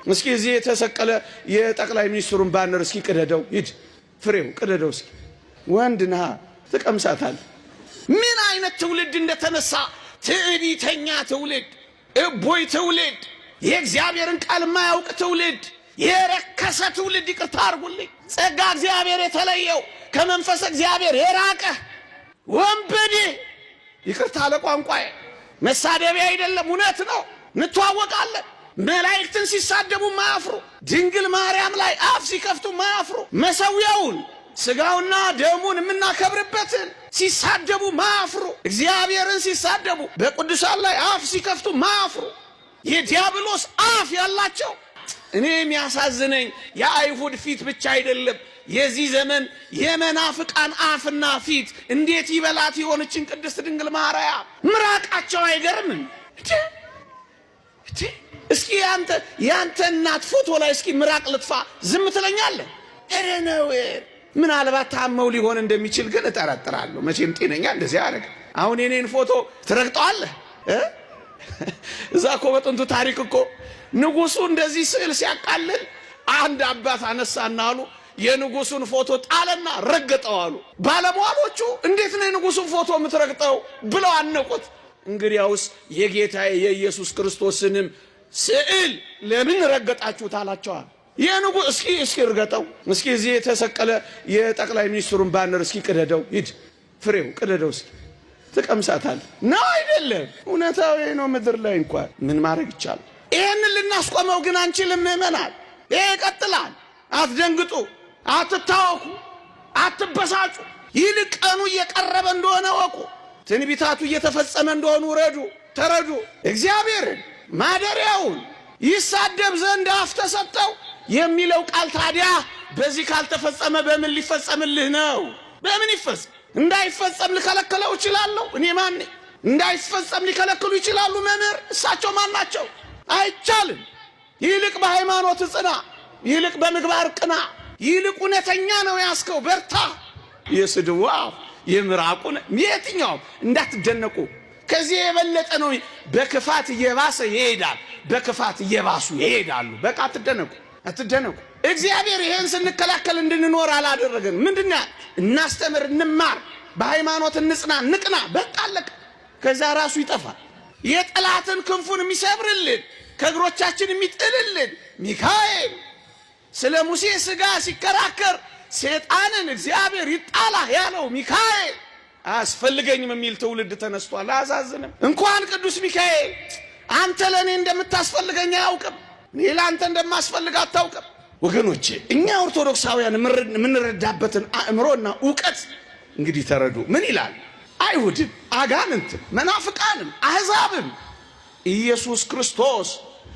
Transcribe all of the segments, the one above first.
እስኪ እዚህ የተሰቀለ የጠቅላይ ሚኒስትሩን banner እስኪ ቅደደው፣ ሂድ ፍሬው ቅደደው እስኪ። ወንድ ነሃ ትቀምሳታል። ምን አይነት ትውልድ እንደተነሳ! ትዕቢተኛ ትውልድ፣ እቦይ ትውልድ፣ የእግዚአብሔርን ቃል የማያውቅ ትውልድ፣ የረከሰ ትውልድ። ይቅርታ አድርጉልኝ። ጸጋ እግዚአብሔር የተለየው፣ ከመንፈስ እግዚአብሔር የራቀ ወንበዴ። ይቅርታ ለቋንቋዬ፣ መሳደቢያ አይደለም፣ እውነት ነው። እንተዋወቃለን። መላእክትን ሲሳደቡ ማያፍሩ፣ ድንግል ማርያም ላይ አፍ ሲከፍቱ ማያፍሩ፣ መሰዊያውን ስጋውና ደሙን የምናከብርበትን ሲሳደቡ ማያፍሩ፣ እግዚአብሔርን ሲሳደቡ፣ በቅዱሳን ላይ አፍ ሲከፍቱ ማያፍሩ፣ የዲያብሎስ አፍ ያላቸው። እኔ የሚያሳዝነኝ የአይሁድ ፊት ብቻ አይደለም። የዚህ ዘመን የመናፍቃን አፍና ፊት እንዴት ይበላት የሆነችን ቅድስት ድንግል ማርያም ምራቃቸው አይገርምም? እስኪ ያንተ እናት ፎቶ ላይ እስኪ ምራቅ ልጥፋ፣ ዝም ትለኛለህ? ኧረ ነው። ምናልባት ታመው ሊሆን እንደሚችል ግን እጠረጥራለሁ። መቼም ጤነኛ እንደዚህ አያደርግም። አሁን የኔን ፎቶ ትረግጠዋለህ? እዛ እኮ በጥንቱ ታሪክ እኮ ንጉሱ እንደዚህ ስዕል ሲያቃልል አንድ አባት አነሳና አሉ የንጉሱን ፎቶ ጣለና ረገጠው አሉ። ባለሟሎቹ እንዴት ነው የንጉሱን ፎቶ የምትረግጠው ብለው አነቁት። እንግዲያውስ የጌታዬ የኢየሱስ ክርስቶስንም ስዕል ለምን ረገጣችሁት አላቸዋል። የንጉ እስኪ እስኪ እርገጠው እስኪ፣ እዚህ የተሰቀለ የጠቅላይ ሚኒስትሩን banner እስኪ ቅደደው፣ ሂድ ፍሬው ቅደደው እስኪ፣ ትቀምሳታል ነው አይደለም? እውነታዊ ነው። ምድር ላይ እንኳን ምን ማድረግ ይቻላል? ይህንን ልናስቆመው ግን አንችልም። ምእመናን፣ ይሄ ይቀጥላል። አትደንግጡ፣ አትታወኩ፣ አትበሳጩ። ይልቅ ቀኑ እየቀረበ እንደሆነ ወቁ። ትንቢታቱ እየተፈጸመ እንደሆኑ ረዱ፣ ተረዱ። እግዚአብሔርን ማደሪያውን ይሳደብ ዘንድ አፍ ተሰጠው የሚለው ቃል ታዲያ በዚህ ካልተፈጸመ በምን ሊፈጸምልህ ነው? በምን ይፈጸም? እንዳይፈጸም ልከለክለው እችላለሁ? እኔ ማን? እንዳይፈጸም ሊከለክሉ ይችላሉ? መምህር እሳቸው ማን ናቸው? አይቻልም። ይልቅ በሃይማኖት ጽና፣ ይልቅ በምግባር ቅና፣ ይልቅ እውነተኛ ነው ያስከው በርታ። የስድቡ አፍ የምራቁን የትኛውም እንዳትደነቁ። ከዚህ የበለጠ ነው። በክፋት እየባሰ ይሄዳል። በክፋት እየባሱ ይሄዳሉ። በቃ አትደነቁ፣ አትደነቁ። እግዚአብሔር ይሄን ስንከላከል እንድንኖር አላደረገን። ምንድን እናስተምር፣ እንማር፣ በሃይማኖት እንጽና፣ ንቅና። በቃ አለቀ። ከዛ ራሱ ይጠፋል። የጠላትን ክንፉን የሚሰብርልን፣ ከእግሮቻችን የሚጥልልን ሚካኤል ስለ ሙሴ ሥጋ ሲከራከር ሴጣንን እግዚአብሔር ይጣላህ ያለው ሚካኤል አያስፈልገኝም የሚል ትውልድ ተነስቷል። አያሳዝንም? እንኳን ቅዱስ ሚካኤል አንተ ለእኔ እንደምታስፈልገኝ አያውቅም። እኔ ለአንተ እንደማስፈልግ አታውቅም። ወገኖቼ፣ እኛ ኦርቶዶክሳውያን የምንረዳበትን አእምሮና እውቀት እንግዲህ ተረዱ። ምን ይላል? አይሁድም፣ አጋንንትም፣ መናፍቃንም፣ አሕዛብም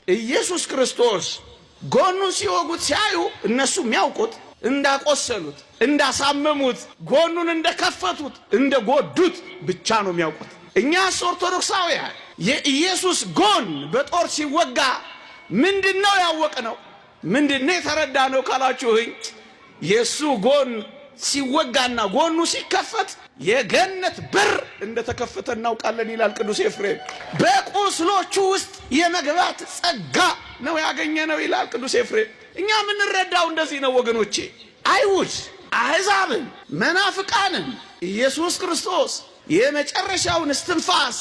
ኢየሱስ ክርስቶስ ጎኑን ሲወጉት ሲያዩ እነሱ የሚያውቁት እንዳቆሰሉት፣ እንዳሳመሙት፣ ጎኑን እንደከፈቱት፣ እንደጎዱት ብቻ ነው የሚያውቁት። እኛስ ኦርቶዶክሳውያን የኢየሱስ ጎን በጦር ሲወጋ ምንድነው ያወቅነው? ምንድነው የተረዳነው ካላችሁኝ፣ የእሱ ጎን ሲወጋና ጎኑ ሲከፈት የገነት በር እንደተከፈተ እናውቃለን ይላል ቅዱስ ኤፍሬም። በቁስሎቹ ውስጥ የመግባት ጸጋ ነው ያገኘነው ይላል ቅዱስ ኤፍሬም። እኛ የምንረዳው እንደዚህ ነው ወገኖቼ። አይሁድ፣ አሕዛብን፣ መናፍቃንን ኢየሱስ ክርስቶስ የመጨረሻውን እስትንፋስ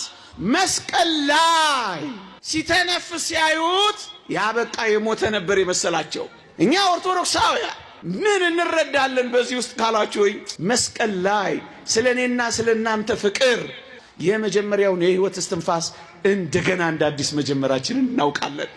መስቀል ላይ ሲተነፍስ ሲያዩት ያበቃ የሞተ ነበር የመሰላቸው። እኛ ኦርቶዶክሳውያን ምን እንረዳለን በዚህ ውስጥ ካላችሁኝ፣ መስቀል ላይ ስለ እኔና ስለ እናንተ ፍቅር የመጀመሪያውን የሕይወት እስትንፋስ እንደገና እንደ አዲስ መጀመራችንን እናውቃለን።